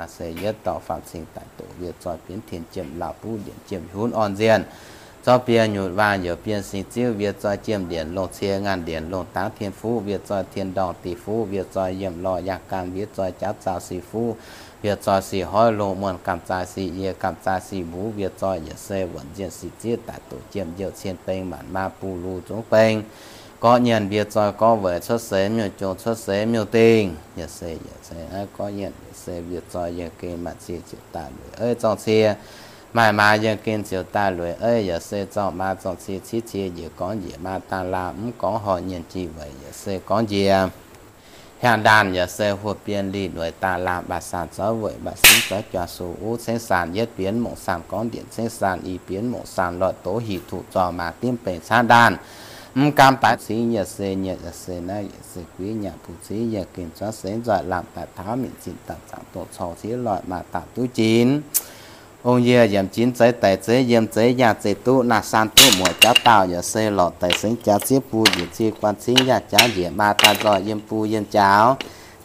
se yietv dauh faam cing daic doqc, wiev zoi bienv tien jiem lauh buv ndienc jiem hunv orn nzienh. Zorqv biei nyutc waangh youc biei sing ziouv, wiev zoi jiem ndienc longh cie ngaanh ndienc longh dangv tien fuqv, wiev zoi tien ndorngh dic fuqv, wiev zoi yiem lorh yangh gaam, wiev zoi jauv zaux sic fuqv, wiev zoi sic hoiv longh muonh gamh zaaix sic yie gamh zaaix sic mbuv, wiev zoi yaac se wuonc nzienh sic zieqv daic doqc jiem njouh cien beng maanc maa buv luv zungv beng. Gorqv nyienh wiev zoi gorqv weic cuotv seix miuc-jong cuotv seix miuc-dingh, yaac se, yaac se naaiv gorqv nyienh yaac se wiev zoi yiem gen maaih cie ziouc daaih lueic eiv zorng cie, maaih maa yiem gen ziouc daaih lueic eiv, yaac se zorng maa zorng cie civ cie njiec gorngv njiec maa daaih laanh mv gorngv horh nyienh jih weic yaac se gorngv njiec hiaang ndaanh yaac se huoqv bien lih lueic daaih laanh mbaac saanh zorv weic mbaac singv zorv juangc sux uv cengv saanh yietv bienv mongc saanh gorngv ndienc cengv saanh i bienv mongc saanh loic doz hic tuqc zorng maa diemv bengx caanv ndaanh. Mv gaamv daaih cingv yaac se nyienh yaac se naaiv yaac se guiv nyaanh buv cingv yiem gen zuangv seix nzoih lamh daaih taux mingh zinh daaih zaangc dongh cou ciev loic maa dauh duqv jinx. Ong yie yiemc jinx zeiv daic zeiv yiem zeiv yaah zeiv duqv naaiv saan duqv muoc jauv dauh yaac se lorqc daic sengx jaax ziev buv njiec cie guan cingv yaah jaav njiec maa daaih nzoih yiem buv yiem jaax.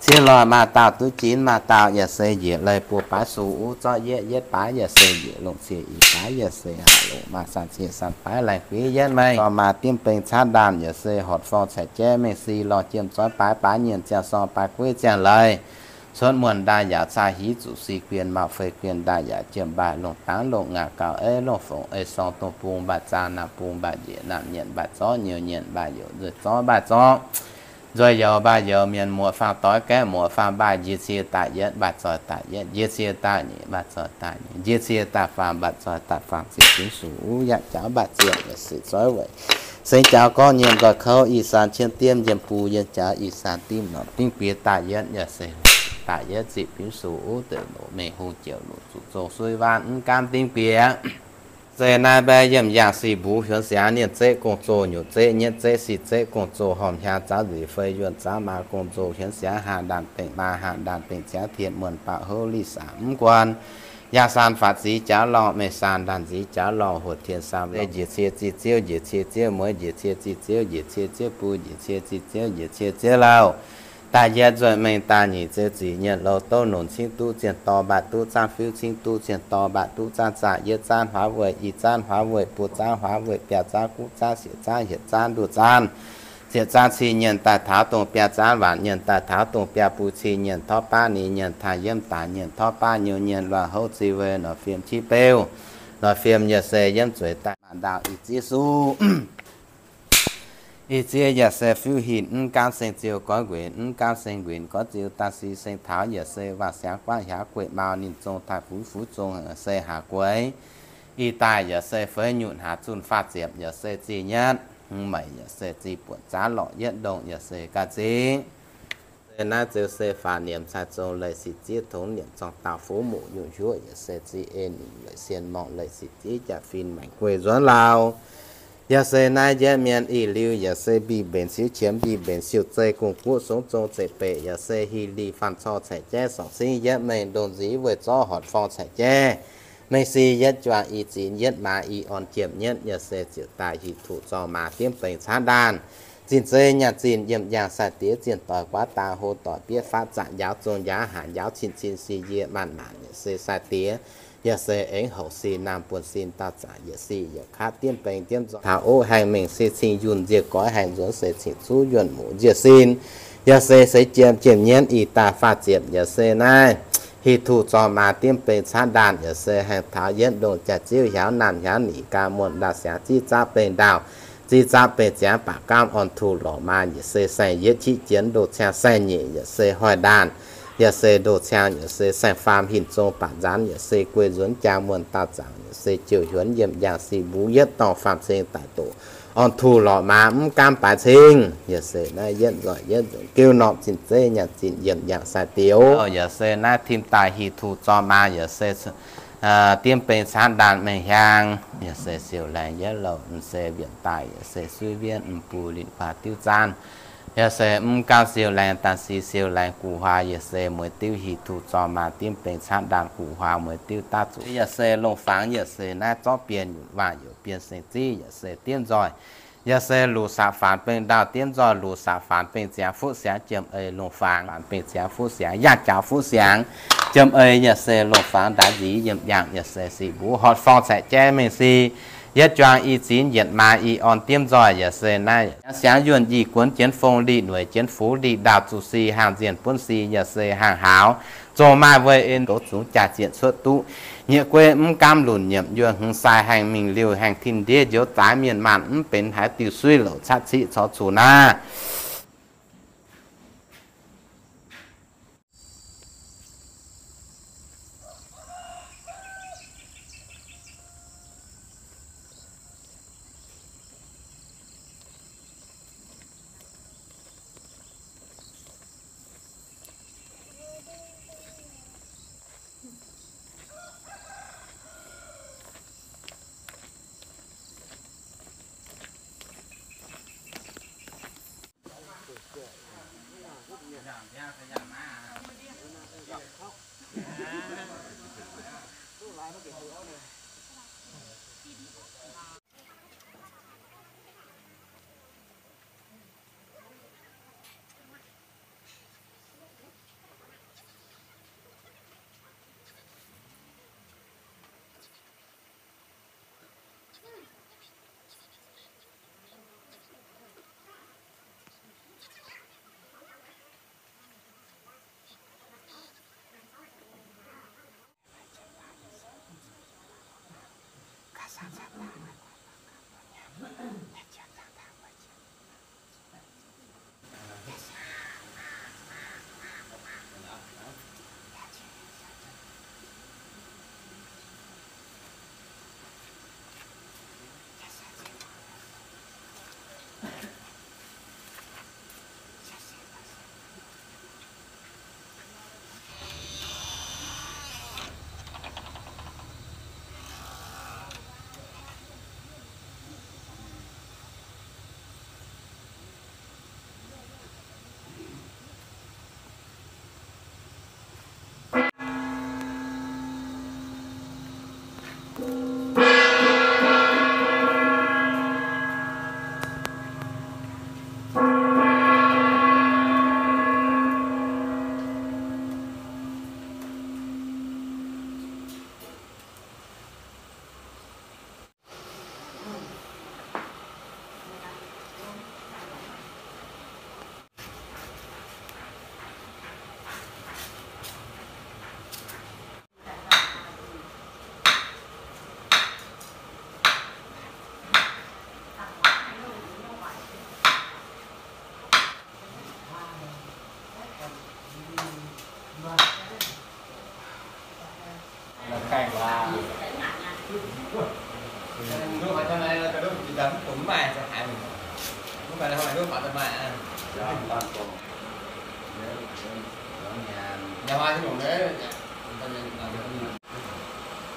Ciev loic maa dauh duqv jinx maa dauh yaac se njiec leih buo baav sux uv zorqv yietv yietv baav yaac se njiec longc cie i baav yaac se haah longc maa saan cie saan baav laengz guiv yietv mengh zorng maa diemv bengx caanv ndaanh yaac se horc forng caic jaiv mengh si lorh jiem zorv baav baav nyienh ziangh sorng baav gueiv ziangh leiz. Cuotv muonh ndaaih yaauc caa hiv zuqc si guien mauc fei guien ndaaih yaauc jiem mbaaih longh dangv longh ngaaz gauh eiv longh fongc ei sorng dongh bung mbaaih zaang naamh bung mbaaih njiec naamh nyienh mbaaih zorqv nyiu nyienh mbaaih youc nzuih zorqv mbaaih zorqv nzuih youz mbaaih youz mienh muoqc faam doix gaeqv muoqc faam mbaaih njiec cie daaih yietv mbaaih zoih daaih yietv njiec cie daaih nyic mbaaih zoih daaih nyic njiec cie daaih faam mbaaih zoih daaih faam ziepc fingx sux uv yaac jaax mbaaih ziepc yaac se zoih weic sengx jaax gorngv nyienh nqoi kouv ih saan qiemx diemv yiem buv yiem jaax ih saan dimv norqc dimv guiex daaih yietv yaac se daaih yietv ziepc fingx sux uv deix loc mengh hung jiex loc zuqc zong suiv waanv mv gaamv dimv guiex. Se naaiv mbaeqv yiemh yaangh sic mbuv hiuonx siangx nienh zeqv gong-zoh nyutc zeqv nyietv zeqv sic zeqv gong-zoh hormh hiaang zaanv nzic fei yuonh zaanv maa gong-zoh hiuonx siangx haangh ndaanh bengh maa haangh ndaanh bengh ziangv tien muonh baac houv lic saac mv guan. Yaangh saan faatv zic jaax lorngh mengh saan ndaanh zic jaax lorngh huoqc tien saam lorh njiec cie ziqc ziouv njiec cie ziouv mueiz njiec cie ziqc ziouv njiec cie ziouv buv njiec cie ziqc ziouv njiec cie ziouv lauh. Daaih yietv nzueic mengh daaih nyic ziouv zic nyienh loz douv nonc cingv duqv zienh dorh mbaatc duqv zaanv fiuv cingv duqv zienh dorh mbaatc duqv zaanv zaah yietv zaanv huaav weih i zaanv huaav weih buo zaanv huaav weih biaa zaanv guv zaanv siec zaanv hietc zaanv nduoh zaanv ziepc zaanv cing nyienh daaih taux dongh biaa zaanv waanc nyienh daaih taux dongh biaa buv cing nyienh torv baav ni nyienh taaih yiemv daaih nyienh torv baav nyuv nyienh luonh houv zi wei noic fiem qiex beu. Noic fiem yaac se yiemv zueiz daaih maanc ndaauh ih zieqv suqv. Ih zieqv yaac se fiuv hinc mv gaamv seng ziou goiv nquenc mv gaamv seng nquenc goiv ziou daaih si seng taux yaac se waangh siangx guaaiv hiaaux gueiv mau ninh zong taaih fuv fuv zong se haax gueix. Ih daaih yaac se feix nyutc haax zunh faah ziepc yaac se zih nyatv, mv meic yaac se zih buonc zaanv lorqc yietv ndongh yaac se ga'zingv. Se naaiv ziouc se faaux niemc cai zong leiz sic zieqv tongx niemc zorng dauh fuv muqc nyungc hiuv yaac se zih ei ningc leiz sien morngh leiz sic zieqv jaax fin maengc guei nzuonx lauh. Yaac se naaiv yietv mienh ih liuz yaac se mbic mbenc siuv qiemx mbic mbenc siuv zei gong-guoqv songv zong zeqc beic yaac se hi li faanh cor caeqv jaiv sorc cingv yietv mengh ndongh nziv weih zorqv horc forng caeqv jaiv. Mengh si yietv juangc i zinx yietv maaz i orn jiem nyietv yaac se ziouc daaih hic tuqc zorng maaz diemv bengx caanv ndaanh. Zinh zeiv nyaanh zinh yiem yangh sai diex zienh doic guaav daa hlo doic biev faatv zaangc njaaux zong njaaux haaix njaaux cin cin si yie maanc maanc yaac se sai diex. Yaac se aengx houc sin naamh buonc sin dauh zaangc yietc si yietc katv diemv bengx diemv zorng taux ov haengh mengh se cing yunh nziec goiv haengh nzuonx se cing zuqv yuonh muqc nziec sin. Yaac se seix jiem jiem nyienv ih daaih faah ziepc yaac se naaiv hic tuqc zorng maaz diemv bengx caanv ndaanh yaac se haengh taux yietv ndongh jaax ziouv hiaaux naamh hiaaux nyic ganh muonh ndau siangx zieqv zaapv bengx ndau, zieqv zaapv bengx ziangx baac gaamv orn tuh lorqc maa yaac se saeng yietv qiex jienv ndoh ciang saeng nyeic yaac se hoic ndaanh, yaac se ndoh ciang yaac se saeng faam hinc zong baac nzaanx yaac se guei nzuonx jaa muonh dauh zaangc yaac se jouh hiuonx yiem yangh si mbuv yietv dorngh faam ceng daic doqc orn tuh lorqc maa mv gaamv baaix cing. Yaac se naaiv yietv nzoih yietv nzengc geuv norm zinh zeiv nyaanh zinh yiem yangh sai diex. Yaac se naaiv tim daaih hic tuqc zorng maa yaac se diemv bengx caanv ndaanh mengh hiaang, yaac se siou laengz yietv louh, m'se wienc daaih yaac se suiv wienv m'buo linh kuaah diuv zaanv. Yaac se mv gaamv siou laengz daaih si siou laengz gu'huaaz yaac se mueiz diuv hic tuqc zorng maa diemv bengx caanv ndaanh gu'huaaz mueiz diuv daav zuqc. Yaac se longh fangx yaac se naaiv zorqv bienh nyutc waah youc bienh seng ziv yaac se diemv nzoih. Yaac se luqc saqc faanx bengx ndau diemv nzoih luqc saqc faanx bengx ziangx fuqv siangx jiem ei longh fangx faanx bengx ziangx fuqv siangx yangh jaux fuqv siangx. Jiem ei yaac se longc fangx ndaix nziez yiem yangh yaac se sic mbuov hortc forng caeqv jaiv mengh si. Yietv juang i zinx yietc maa i orn diemv nzoih yaac se naaiv. Siangx yuonh i guonv jienv fong liqc nueic jienv fuv liqc ndaauh zuqc si haangh nzienh buonv si yaac se haangh haaux. Zoh maaih weih en goux zungx jaax zienc cuotv duqv. Nyiec guei mv gaamv lunc nyiemc yuonh hmz sai haengh mingh liuh haengh tin ndiev njoux zaaix mienh maanh mv benx haaix diuh suiv louc catv ciqv corc cuqv naaiv.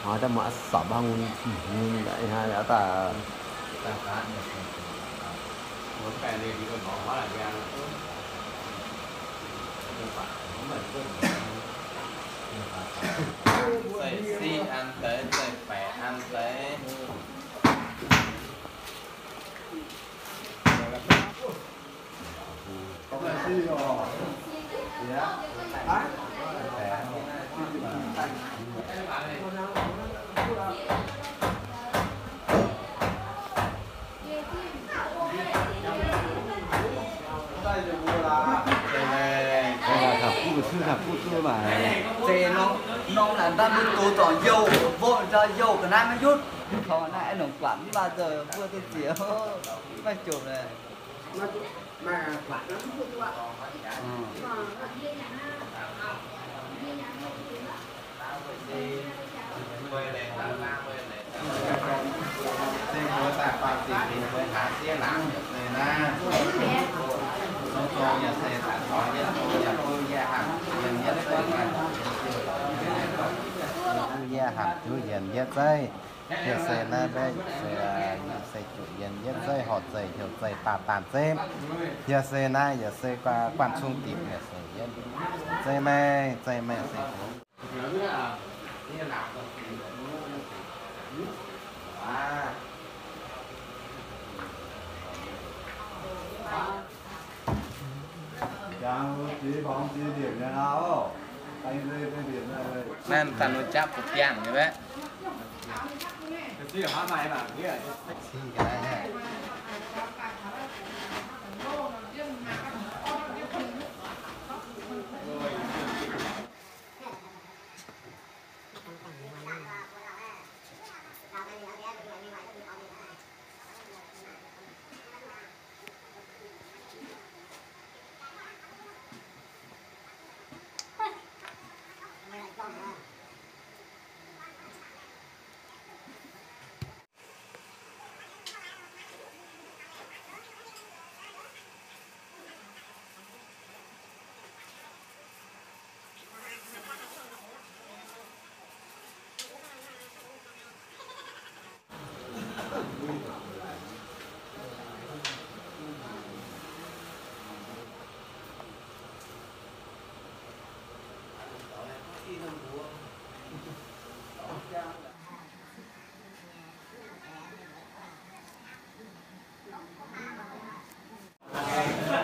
Hnoi daaih muangx sorpc hnangv, hnoi daaih. Zeih si an deix, zeih baeqc an deix. Zeiz norm naaic ndau mbuo doz zorngc youh, mbuo nzauh youh ga'naaiv maiv yutv. Taux naaiv aengx longc guatc mv baac zoux mbuo duqv ziex, maiv jomc leh. Yie hanc juv yienx yietv zeiv, yie se naaiv mbaeqv se, se juqc yienx yietv zeiv, horc zeih, heuc zeih, daanh daanh zeiv. Yie se naaiv, yie se guanh cung dipc, yie se yietv zeiv maengh, zeiv maengh se jangx jiex mborngx jiex ndiemc nyei aqv. Naaiv daaih nor japv ba'biangh nyei wuov.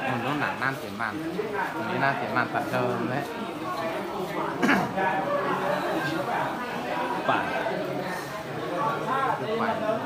Mbuo nongx naaic nanv deix maanh, ninh nanv deix maanh ba'ndou naaiv. Baac, baac.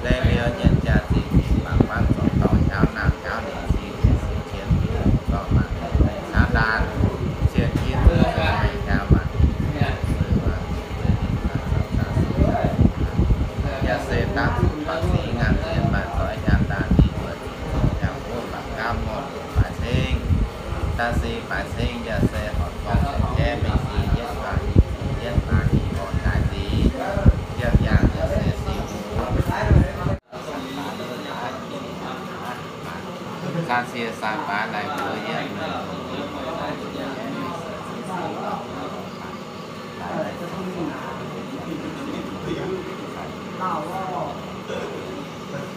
Deix liuz nyienz jaax zingh fingx, mangc buangv zorc dorngx, hnyauv naamh hnyauv ninh, zingh deix sieqv qienx, zorc mangc deix naaic caux ndaanx, cien jienv zuqc hnyouv mangc, yaac se dangv zuqc baac zingh ngaanc ziex maanc zoih hnyangx ndaanx, ninh mbuo zingh zoih hnyangx wuov mangc gaav ngorc baaix ceng. Daaih zingh baaix ceng yaac se horpc gorngv se jaiv mingh zingh yietv guangc, yietv maanc, yietv orn daaih zingh. Yiem yangh yaac se Zaang sie saang baav naaiv mbuo yiem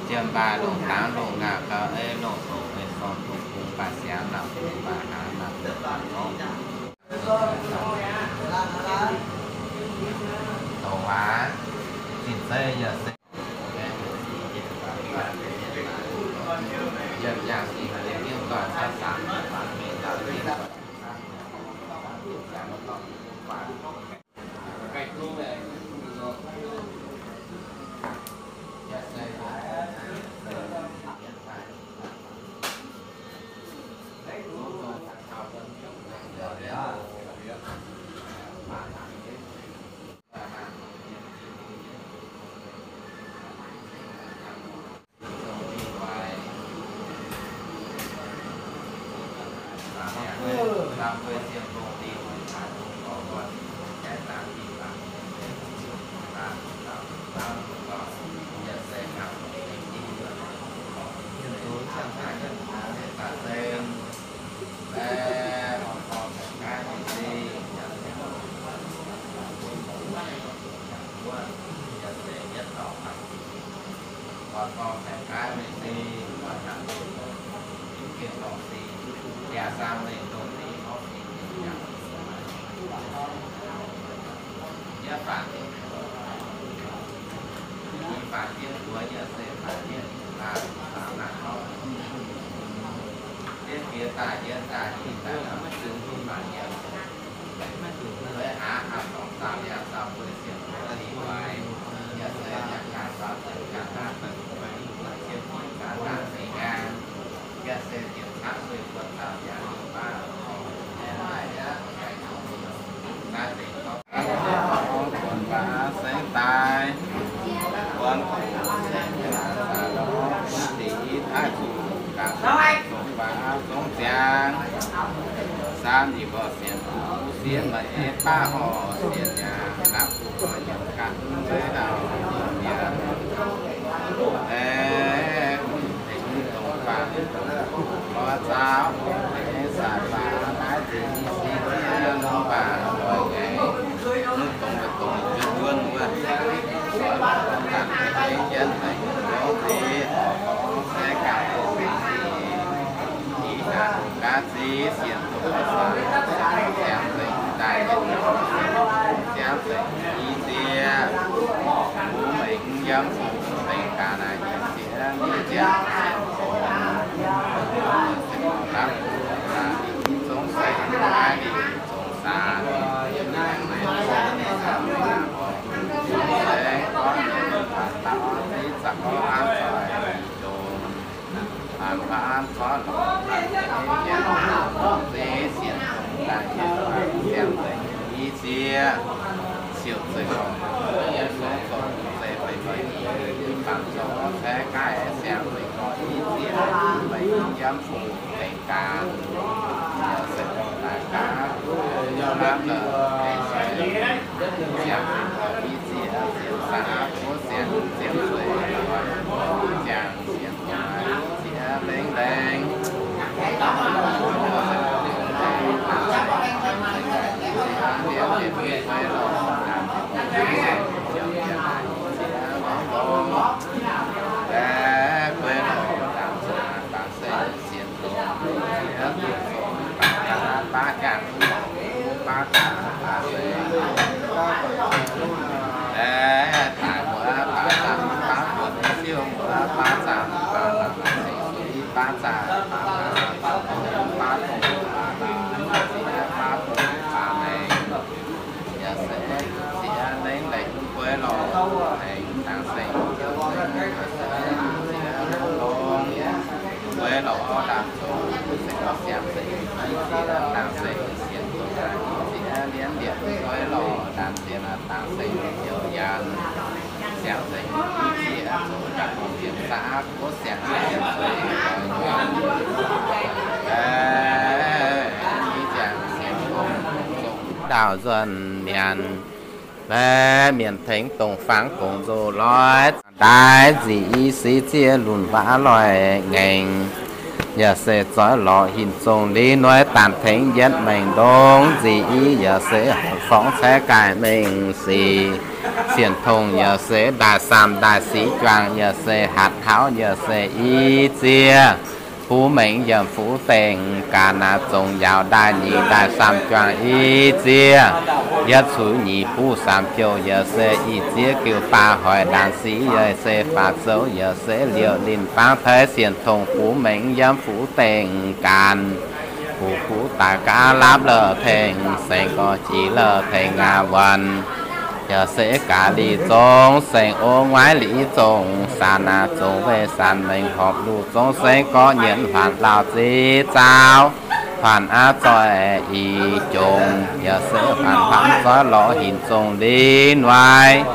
jiem baac longc dangv longc ngaanc gauh ei longc doqc ei sorn doqc bung baac siangx naaic bung baac hnaangx naaic bung baac gorngv doqc waac zinh zeiv yaac se Ndaauh nzuonx mienh, mienh tengx dongh fangx gongx nzoh loi, ndaaiv nzic i seix zieqv lunc waac loih ngaengc. yaac se zoix lorz hinc zong li nuav daanh tengx yietv mengh ndongc nziex i, yaac se horpc forngv caeqv gaaih mengh sic. Sienx tongx yaac se ndaaih saamh ndaaih sic juangc, yaac se hatc hlauv yaac se i ziex. Buv mengh yiem fuqv dengh gaax naaic, zong yaauc ndaaih nyic ndaaih saamh juangc i ziex. Yietv cuix nyic buv saamv jouh yaac se i ziex, geuh baac hoic ndaangc sic yaac se faatv zouv yaac se liouh linh fangv taaix. Sienx tongx buv mengh yiem fuqv dengh gaax, buv buv daaih gaax laapv la'tengx, saeng gorx jiex la'tengx aav wuonx. Yaac se gaax lic zong saeng o nguaaiv lic zong, saanx naaic zong weih saanx mengh horpc luc zong saeng gorx nyienz huaanc lauh ziex zaauv, huaanc aav zoih i jomc, yaac se huaanc hnamv zoih lorz hinc zong li nuaaiv.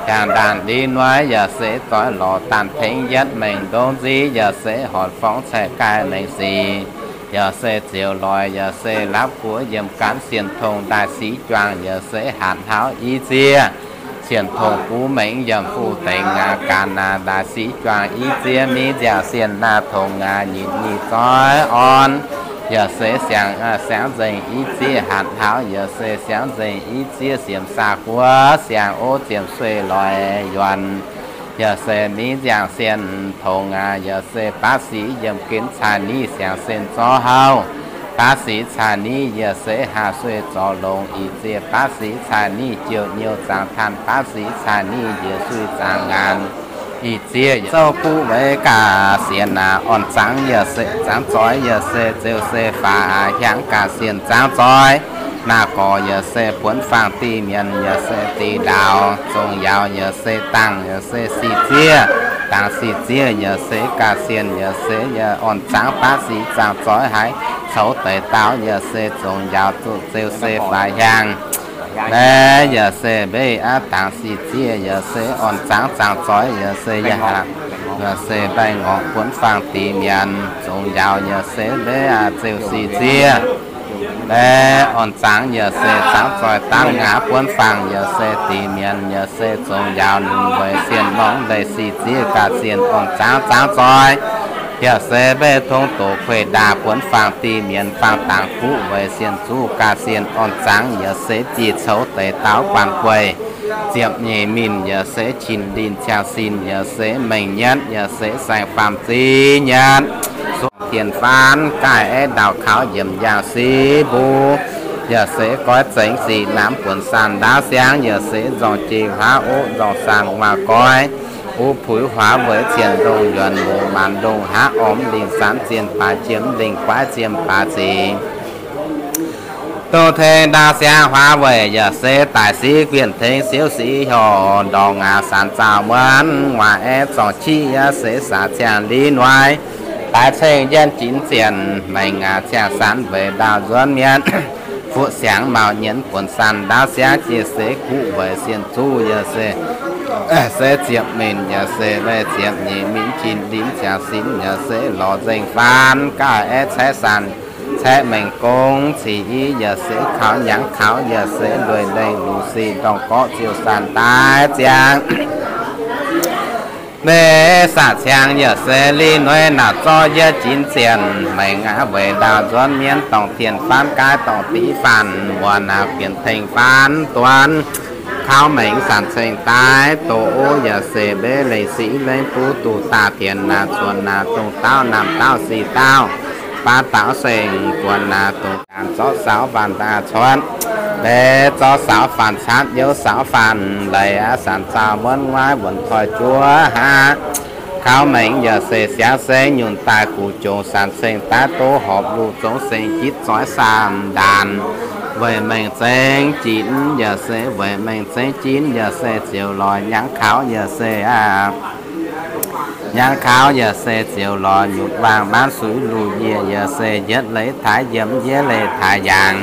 Hiaangx ndaanh li nuaaiv yaac se zoih lorz daanh tengx yietv mengh ndongc nziex, yaac se horpc forngv caeqv gaaih mengh sic. Yaac se ziouc loix yaac se laapv guoqv yiem gaanv, sienx tongx ndaaih sic juangc yaac se hatc hlauv i ziex. Sienx tongx buv mengh yiem fuqv dengh aav gaax naaic ndaaih sic juangc i ziex. Mingh nziaauc sienx naaiv tongx aav nyitc nyic zoih orn, yaac se siangx siangx nzengc i ziex. Hatc hlauv yaac se siangx nzengc i ziex. Siemx saah guoqv siangx o ziemx sueih loix yuonc, yaac se mingh nziaauc sienx tongx aav, yaac se baav sic yiem gen caa niv siangx sen zorv hauv. Baav sic caa niv yaac se haah sueih zorc longx i ziex. Baav sic caa niv jouh nyouz zaangc tanh. Baav sic caa niv njiec sueih zaangc ngaanc i ziex. Zouv guv weic gaax sienx naaic orn-zangx yaac se zangx zoix, yaac se ziouc se faaux hiaangx gaax sienx zangx zoix. Naaiv gorx yaac se buonv faang dih mienh yaac se dih ndaauh. Zong yaauc yaac se dangh yaac se sic ziex. Dangh sic ziex yaac se gaax sienx yaac se orn-zangx baav sic zaangc zoix haiz coux deix daauv yaac se zong yaauc zuqc ziouc se faaux hiaangx. Naaiv yaac se mbeix aav dangh sic ziex yaac se orn-zangx zaangc zoix yaac se yaac se mbaih ngorc buonv faang dih mienh. Zong yaauc yaac se mbeix aav ziouc sic ziex. Naaiv orn-zangx yaac se zaangc zoix dangv ngaanc buonv faang yaac se dih mienh yaac se zong yaauc ninh weic sienx norm leiz sic ziex gaax sienx orn-zangx zaangc zoix. Yaac se mbeix tong doqc kueih ndaah buonv faang dih mienh faang dangx guv weic sienx zuqc gaax sienx orn-zangx yaac se bieqc coux deix daauv guangc gueic. Ziepc nyeic min yaac se qinx linh ciangv sin yaac se mengh nyatv yaac se saeng-faam ziv nyatv. Suonx dien faan gaaih aeqv, ndau kaux yiemc yaangh siv mbuo, yaac se goiv zengx ziqc namx buonc saanh ndaauv siangv, yaac se nzorng jiex huaav oqv nzorng saanh waac goiv, uv puix huaav weic cien ndongh yuonc muoz maanc ndongh haav ormx lingh sanx zien baaix jiem lingh guaiv zien baaix zic. Dongh tengx ndaauv siangv huaav weic yaac se daic siv guienh tengx siouv siv hiuv ndorngx aav sanx zaauh muonv waac aeqv, zorng qiv yaac se saac ciangv li nuaaiv. Daaix ceng yienv jinx zienh maengc aav ciangv sanx weic ndaauh nzuonx mienh. Fuqv siangx mauc nyienz buonc saanh ndaauv siangv jiex se guv weic sienx zuqv yaac se, se ziepc minc yaac se, ziepc nyeic minc qinx linz ciangv sinx yaac se lorz nzengc faan gaaih aeqv, caeqv saanh caeqv mengh gong cic i yaac se kaux nyangx kaux yaac se lueic lengh luc sic ndorngh gorqv ziouc saanh daaih ziangx. Mv saac ciangv yaac se li nuaaiv naaic zorqv yietv jinx zienh maengc aav weic ndaauh nzuonx mienh dorngc tien faan gaaix dorngc div faanh muonz aav guienh tengx faan duonx. Kaux mengh saanh ceng daaih doqc o yaac se mbeix lengh sic lengh buv duqv daaih tien naaic cuonx naaic dongh daauv naamh daauv sic daauv baav daauv seng guonx naaic dongh daanh zorqv saaux faanh daaih cuotv, mbeix zorqv saaux faanh caatv youv saaux faanh leiz aav sanx zaauh muonv nguaaiv wuonc toi juov haav. Kaux mengh yaac se siangx se nyunc daaih guv jongc saanh ceng daaih doqc horpc luc zongx seng jitv zoix saanh ndaanx. Weic mengh zengx jinx yaac se weic mengh zengx jinx yaac se ziouc lorz nyangx kaux yaac se aav nyangx kaux yaac se ziouc lorz nyutc waangh maanv suiv luc yie yaac se yietv leiz taaix yiem yietv leiz taaix yaangh.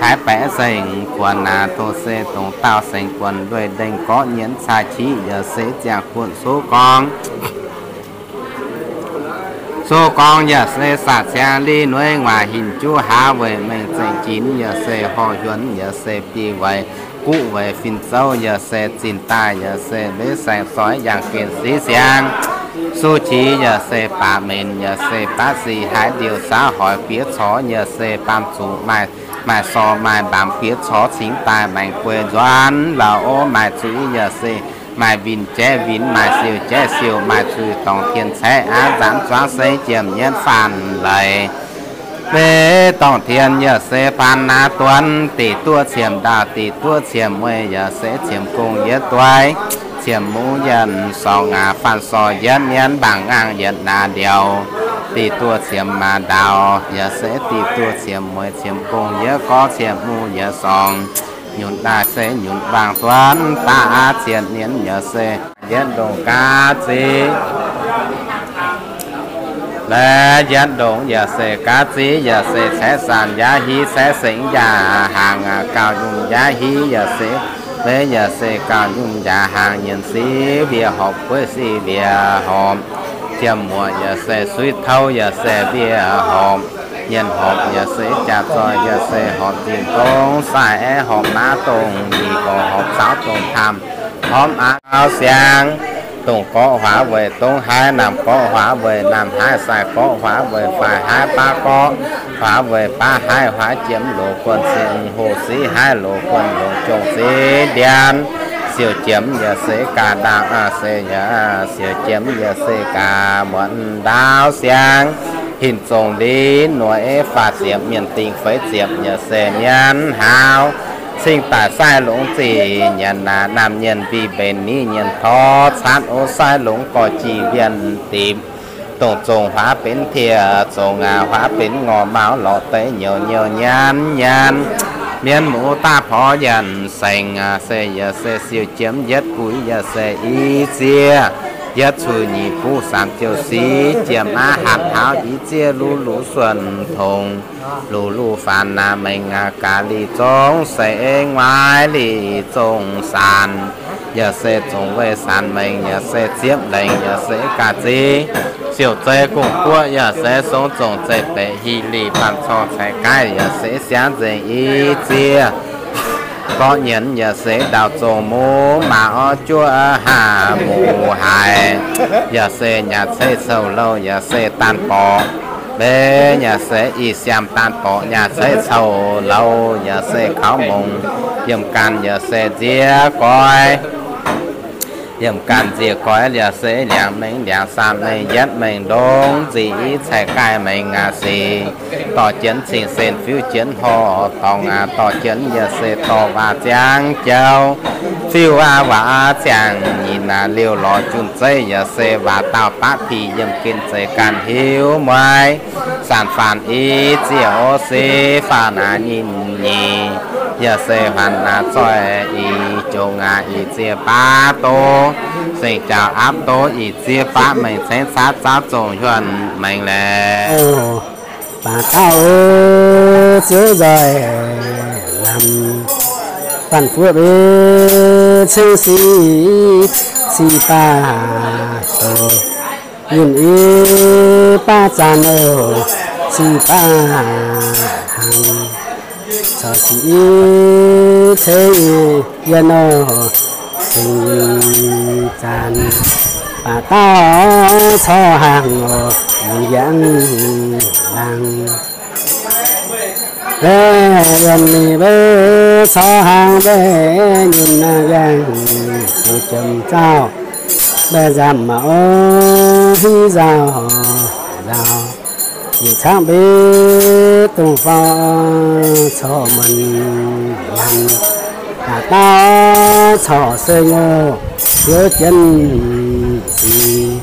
Taaix baeqc seng guonx naaic dongh se dongh daauh seng guonx lueic ndengh gorqv nyienz cai qiv yaac se ziangh kuonx coqv gorngv. Coqv gorngv yaac se saac ciangv li nuaaiv nguaaic hinc juv haav weic mengh zengx jinx yaac se horh hiuonx yaac se biei weic guv weic fin-zouv yaac se zinh daaih yaac se mbeix saeng-soix yangh gen siv siangx. Suv qiex yaac se baac menc, yaac se baav sic haaix ndiuh zaav hoic bieqc corc, yaac se baamh zuqc maaih, maaih sorc maaih mbaamz bieqc corc cingx daaih maengx guei nzuonx lauh ov. Maaih zuiz yaac se maaih winh jaiv winh, maaih siouc jaiv siouc, maaih zuiz dorngc tien caeqv aqv, nzaanx zuangv seix jiem nyienv faanh leiz. Mv dorngc tien yaac se paan naaiv duonv, deic duqv ciemx ndaauh, deic duqv ciemx mueiz, yaac se ciemx gong yietv dueiv, ciemx muv yienh sorngx aac, faanh sorc yietv mienv, mbaangc ngaangh yietc naaic ndiouc, deic duqv ciemx maaz ndaauh, yaac se deic duqv ciemx mueiz, ciemx gong yietv gorngv, ciemx muv yietc sorngx, nyunc daaih se nyunc waangh duonv daav aqv. Cien mienv yaac se yietv ndongc gaav ziv. Laaix yietv ndongc yaac se gaav ziv, yaac se caeqv saanh njaaux hiv, caeqv sengx njaaux hnaangx, gauh nyungc njaaux hiv yaac se, mv yaac se gauh nyungc njaaux hnaangx. Nyienc siv wiev horpc, bueiv siv wiev horpc, jiem muoqc yaac se suiv touv yaac se wiev horpc, nyienc horpc yaac se jaax zoih yaac se horpc nzingh dongv, sai aeqv horpc naav dongh, nyic gorx horpc caux dongh taamh, horpc aav siang, dongh gorqv huaav weic dongv haaix, naamh gorqv huaav weic naamh haaix, sai gorqv huaav weic faix haaix, baav gorqv huaav weic baav haaix, huaaix jiem loz guonh cing, hoh siv haaix loz guonh longc jongc siv ndian, siouc jiem yaac se gaax ndaangc aac se yaac siouc jiem yaac se gaax muonz ndaauv siang, hinc zongc linv nueiv faah ziepc, mienh dingc feix ziepc yaac se mienv hlauv, cing daaih sai longx zih nyanc naaic, naamh nyienc mbih mbenc nyienc torv caatv ov, sai longx gorx jih wienh dipc, dongh zongc huaav benx tieh zongc aac, huaav benx ngorc mauv lorz deix nyouc nyouc nyanv nyanv, mienv muoz daav porv yienh sengx aac se yaac se siouc jiem yietv guix yaac se i ziev, yietv cuiv nyic buv saamv jouh siv jiem aav hatc hlauv i ziev luv luv suonc tongx, luv luv faanx naaic mengh aac gaax lic zong seix nguaaiv lic zong saanc, yaac se zongc weih saanc mengh yaac se ziepv lengc yaac se gaax ziv, siouc zei gong guoqv yaac se song zongc zeiv beic hic lic baamh corc caiv gaaih yaac se siangv nzengc i ziev, gorqv nyienz yaac se ndau zong muv maaz orv juov haah muv haic, yaac se nyaah ceix coux louh yaac se daan borqc, mbenc yaac se ih siaam daan borqc nyaah ceix coux louh yaac se kaux mongc, yiemh ganh yaac se nziex goix, yiemh ganh nziex goix yaac se liangx mengh liangx saamv mengh yietv mengh ndongc nzih i caiv gaaih mengh aac sic, dorh jienv cing-sen fiuv jienv horqc dorngx aac, dorh jienv yaac se dorh waac ziangx jauv, fiuv waac ziangx nyic naaic liouh lorz junh zeiv yaac se waac daauh baqv tiqc yiem gen zeiz ganh hiuv mueiz, saanc faanc i ziex ov siv faanc naaic nyinh nyic, yaac se faanc naaic zoih i jongx aac i ziex baav doz, seng jaux aapv doz i ziex baav mengh cengx caav zaauv zongh hiuonh mengh laeh. Baac dauh ov, ziouv nzoih lamh, faanv fuoqv ei ceng sic, sic baac doz, nyinh i baav zaanc oc, sic baac hangx, caux sic i ceng yienh oc, ceng nyinh zaanc, baac dauh corc hangx oc, nyinh yangh laangh. Mbaeqv yienh ninh mbaeqv corc hangx mbaeqv nyinh yangh, ziouc jiem zaauh mbaeqv nzamv mangc ov, hiuv nzauh nzauh, yietc cangv mbaeqv dongh faaux corc muonc nyanc, baac dauh corc seng oc, ziouv jienv sic,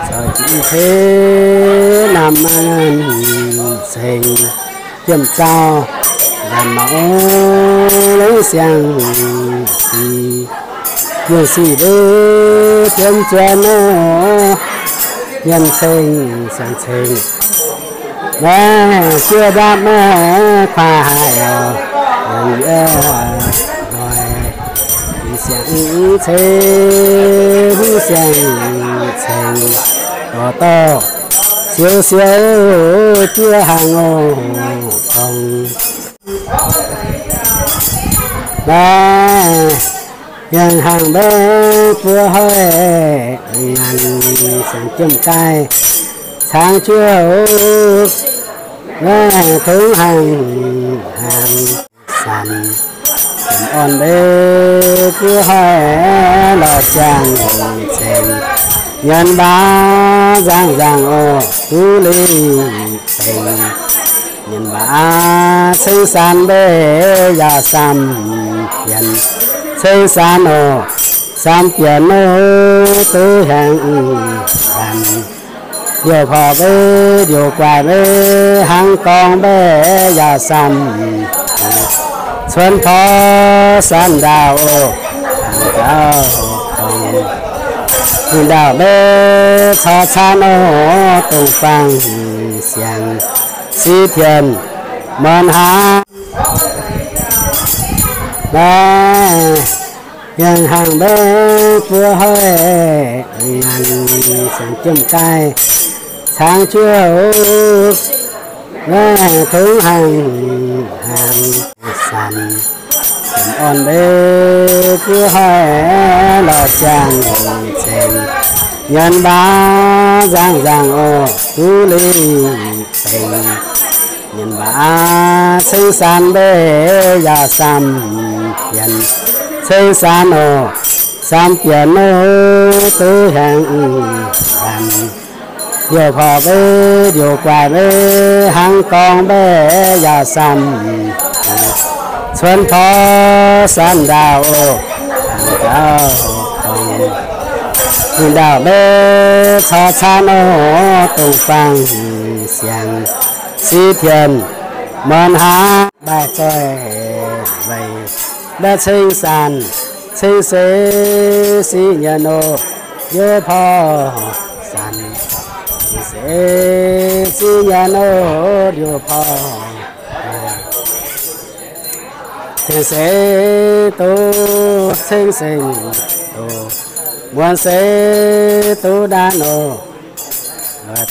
corc jienv ceix naamh maanh ceng, jiem zaauh nzamv mangc ov, longc siang-sic, yienh sic mbaeqv jiem zuonx oc, yienh ceng siang-ceng, maiv jiex ndapv maiv kuaaiv haic oc, yienh yie nzoih, siang-ceng, siang-ceng, dorh dorh siou siou jiex hangx oc, dongh maiv Yangh hnaangx mbaeqv buov hoic, nganc siang jiem gaaih caangv juov, tongv hnaangx, hnaangx sanc, orn mbaeqv buov hoic, lorz siang ceng, nyienz mbaav nzangv nzangc oc, duqv lingh bengx. Nyienz mbaav ceng sanc mbaeqv yaac samh yienx, ceng sanc oc, samh bienx oc, duqv hiaangx ndanc. Liouh porc mbaeqv, liouh guaaic mbaeqv, hnangv gorngv mbaeqv yaac samh, cuonv porv sanc ndaauh oc, ndaauh gorngv, ninh ndaauh mbaeqv corc caanv oc, dongh fangx siangx siqv tien muonz hnangv. Naaiv yangh hnaangx mbaeqv buov hoic, nganc siang jiem gaaih caangv juov, naaiv tongv hnaangx, hnaangx sanc, orn mbaeqv buov hoic, lorz siang ceng, nyienz mbaav nzangv nzangc oc, duqv lingh bengx. Nyienz mbaav ceng sanc mbaeqv yaac samh yienx, ceng sanc oc, samh bienx oc, duqv hiaangx ndanc. Liouh porc mbaeqv, liouh guaaic mbaeqv, hnangv gorngv mbaeqv yaac samh, cuonv porv sanc ndaauh oc, ndaauh gorngv, ninh ndaauh mbaeqv corc caanv oc, dongh fangx siangx siqv tien muonz hnangv. Mbaih zoih weic mbaih ceng sanc, ceng seix siqv nyienx oc, liouh porv sanc, ceng seix siqv nyienx oc, liouh porv ceng seix duqv ceng seng oc, muonz seix duqv ndaanv oc,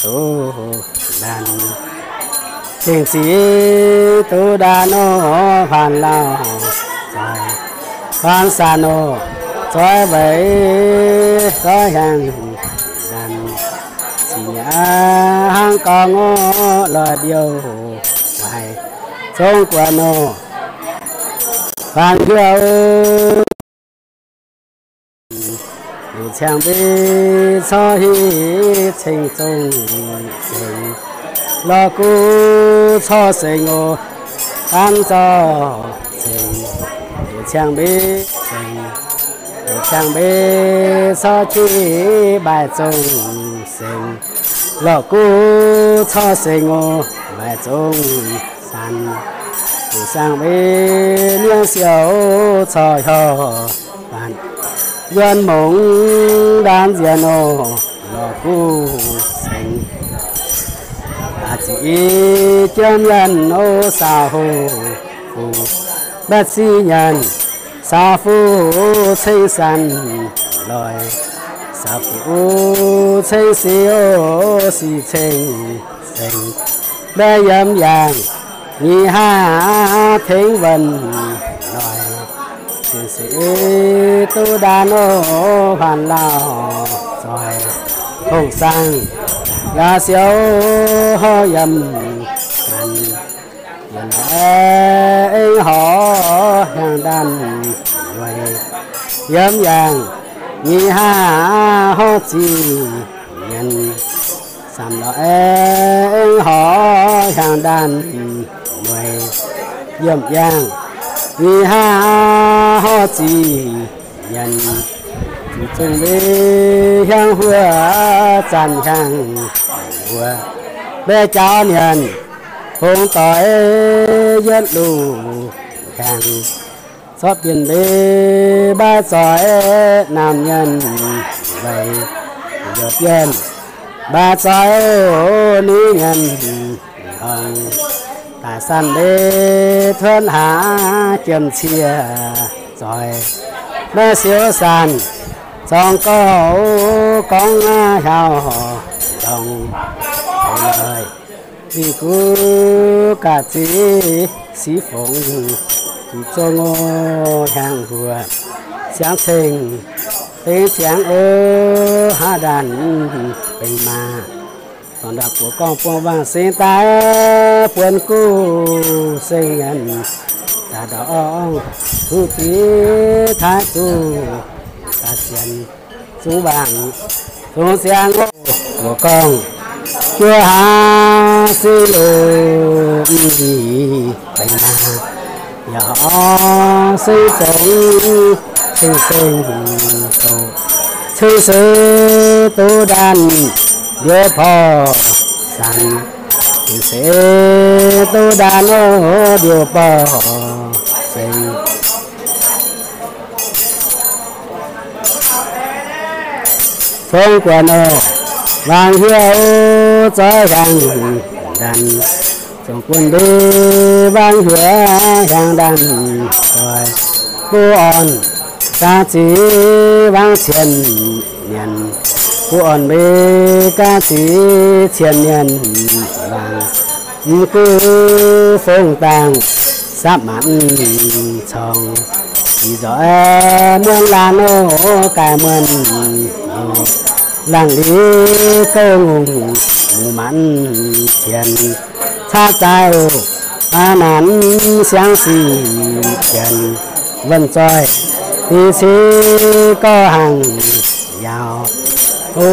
duqv ndaanv. Ceng ziqv duqv ndaanv oc, faanx lauh zoih, faanx sanc oc, zoih weic zoih hiaangx ndanc. Ziqv nyanc hnangv gorngv oc, lorz ndiouh waaic zong buonc oc, faanx hiuv. Liuz ciangv mbiv corc hiv ceng zong seng, lorz guv corc seng oc, faanx zorc seng. Liuz ciangv mbiv seng, liuz ciangv mbiv corc qiex mbaih zong seng, lorz guv corc seng oc, mbaih zong sanc. Liuz ciangv mbiv mienh siouc corc hioh faanx, yuonh mungz ndaanv nziex oc, lorz guv seng. Aa ziqc i jienv nyanc oc, saau fu, mbaih ziqc nyanc saau fu ceng sanc loic, saau fu ceng siqv oc, siqv ceng seng. Mbaih yiem yaangh nyic haav tengx wuonh loic, ceng seix duqv ndaanv oc, faanx lauh zoih, hongh saang yaac siouc horv yiem ganh. Yiem aengx horv hiaangx ndaanh weic, yiem yaangh nyic haav horv ziqc nyanc. Samv lorh aengx horv hiaangx ndaanh weic, yiem yaangh nyic haav horv ziqc nyanc. Ziqc zungv mbiv hiaangx huoqc, zanc hiaangx mbuoqc, mbaeqc jaauv nyanc hungh doix yietv luv hiaangx. Zorqv bienh mbiv mbaaix zoix naamh nyanc weic, youc bienh mbaaix zoix oc, nuiv nyanc horngh. Daaih sanv mbiv tuotv hlaax jiem cie zoih, maiv siouc sanc zorng gorx gorngv hlauv ndorngx. Lingh guv ga'zic siqv fongc, ziqc zong oc hiaangx huoqc, Ziangx ceng, ceng ziangx o, haav ndaanh bengx maah. Dorngx ndau buoz gorngv buangh wangh singx daaih buonc guv seng nyanc, zaax ndau orv huv ziv taaix zuqc ga'sienx zungv wangc zungv ziangx o. Buoz gorngv juov haav singx loz, mv nziex bengx maah. Yaac orv singx zongx, ceng-ceng doqc, ceng-ceng duqv ndaanh ndiev porv saanx, ceng-ceng duqv ndaanh o, ndiev porv saanx. Zong guonc oc, wangc hiuv o, zoih hiaangx ndaanh. Zong guonc mbeix wangc hiuv hiaangx ndaanh, zoih guv orn ga'zic wangc cien mienh. Guv orn mbeix ga'zic cien mienh wangc. Mv guv fong dangh sapv maanc corngh, ih nzoih muonz laanh o, gaaix muonz o, laangh liuz gouv ngongh, mungz maanc cien, caqv zaaix o, aa, naanc siangv sic cien, wuonh zoih diqv civ gorngv hnaangx yaauc o.